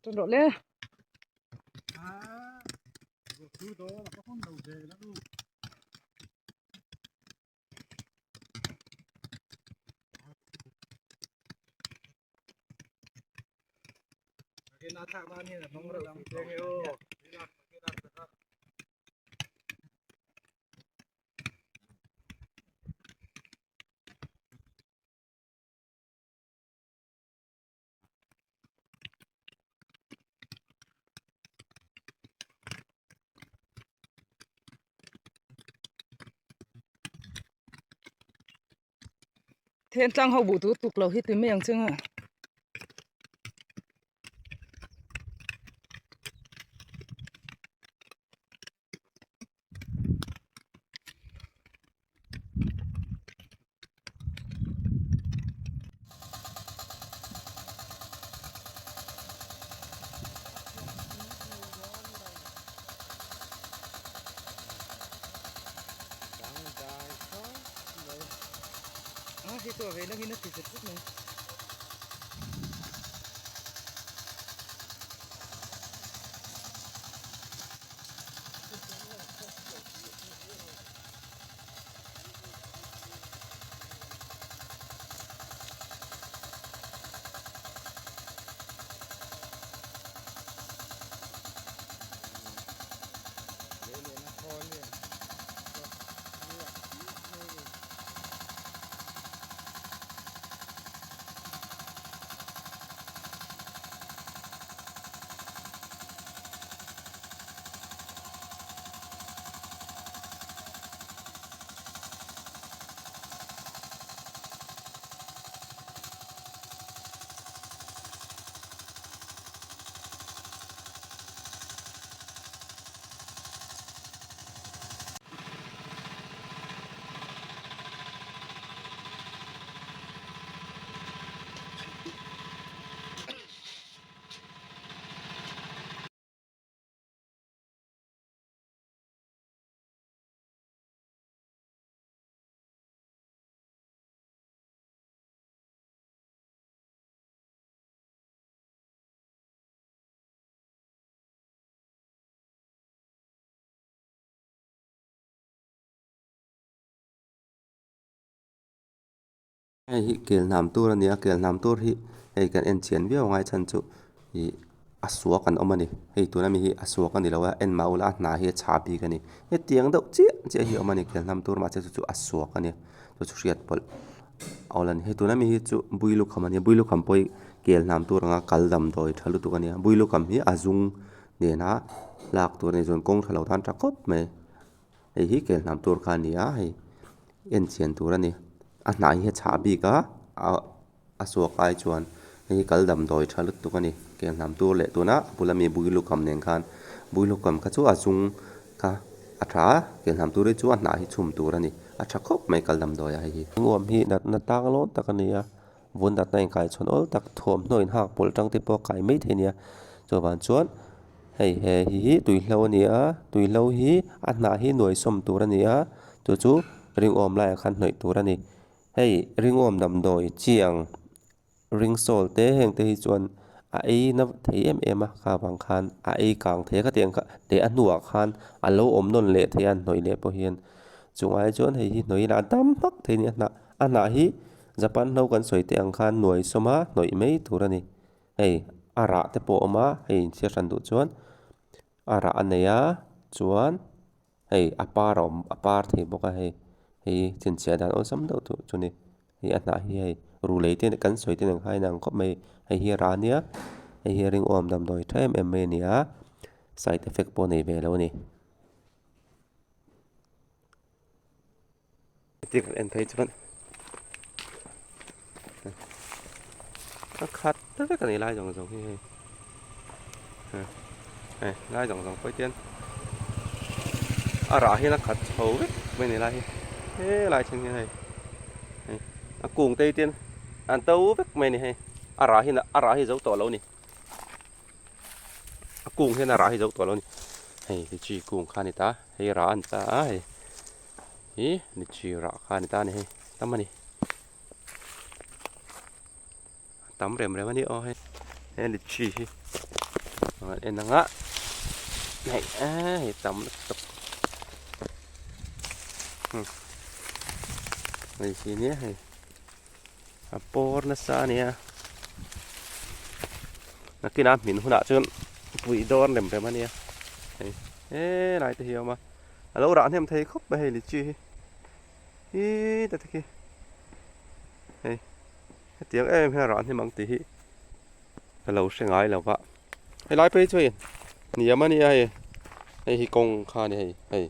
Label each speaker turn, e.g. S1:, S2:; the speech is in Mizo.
S1: Ṭan rawh le. Then tlang ho buh tur tuk lo hi ti mai ang che nga. A hei chu a vei langin a ti zet zet mai.
S2: Hei hi kel hnam tur a ni a kel hnam tur hi hei kan en chian viau angai chhan chu ih a suak an awm a ni hei tuna mi hi a suak a ni lo a en mah ula a hna hi a chhah bik a ni hetiang deuh chiah chiah hi a awm a ni kel hnam tur mahse chu chu a suak a nia chu chu hriat pawlh a awl a ni hei tuna mi hi chu builukham a nia builukham pawh hi kel hnam tur anga kal damdawi tha lutuk a nia builukham hi a zung nena lak tur a ni chuan kawng tha lo tan tha khawp mai. Hei hi kel hnam tur kha a ni a hei en chian tur a ni a hnah hi a chhah bik a a suak ai chuan hei hi kal damdawi tha lutuk a ni kel hnam tur leh tuna a bula mi builukham nen khan builukham kha chu a zung kha a tha a kel hnam tur hi chu a hnah hi chhum tur a ni a tha khawp mai kal damdawi ah hei hi. Nuam hi natna tang lawn tak a ni a vun natna inkaichhawn awl tak thuamhnaw inhak pawlh tang te pawh a kai maithei a nia chuvang chuan hei he hi hi tuihlo a ni a tuihlo hi a hnah hi nuai sawm tur a ni a chu chu ringawm laiah khan hnawih tur a ni hei ringawm damdawi chi ang ring sawl te heng te hi chuan a ei na thei em em a kha vang khan a ei kang thei a khatiang kha leh a hnuah khan a lo awm nawn leh thei a an hnawih leh pawh hian chungah hi chuan hei hi hnawih ila a dam hmak thei a ni a hnah a hnah hi. Japan hlo kan sawi teh ang khan nuai sawma hnawih mai tur a ni. Hei a rah te pawh a awm a, hei inchhiar hran duh chuan a rah a nei a, chuan hei a par a awm a par thei bawk a hei hei chhinchhiah dan awlsam deuh tur chu ni. Hei a hnah hi hei rulei te kan sawi te nen khan a inang khawp mai. Hei hi a rah a nia, hei hi a ringawm damdawi tha em em mai a ni a, side effect pawh a nei ve lo a ni. Heti kan en phei chuan a khat ta vek a ni lai zawng zawng hi hei hei lai zawng zawng pawh hian a rah hian a khat chho vek mai a ni lai hi helai thleng hian hei hei a kung te hian an to vek mai a ni hei a rah hian a rah hi zo tawh lo a ni a kung hian a rah hi zo tawh lo a ni hei lichi kung kha a ni ta hei rah a ni ta a hei. Hi lichi rah kha a ni ta a ni hei tam a ni a tam rem rem a ni aw hei he lichi hi. En anga hei hei tam lutuk hei hi nia hei a pawr nasa a nia nakinah hmin hunah chuan pui dawn rem rem a nia hei helai te hi a awm a a lo rah hnem thei khawp mai hei litchi hi hii te te khi hei hetiang em hian a rah hnem ang tih hi. Ka lo hre ngai lo va, helai phei chu hei hniam a nia hei, hei hi kawng kha a ni hei hei.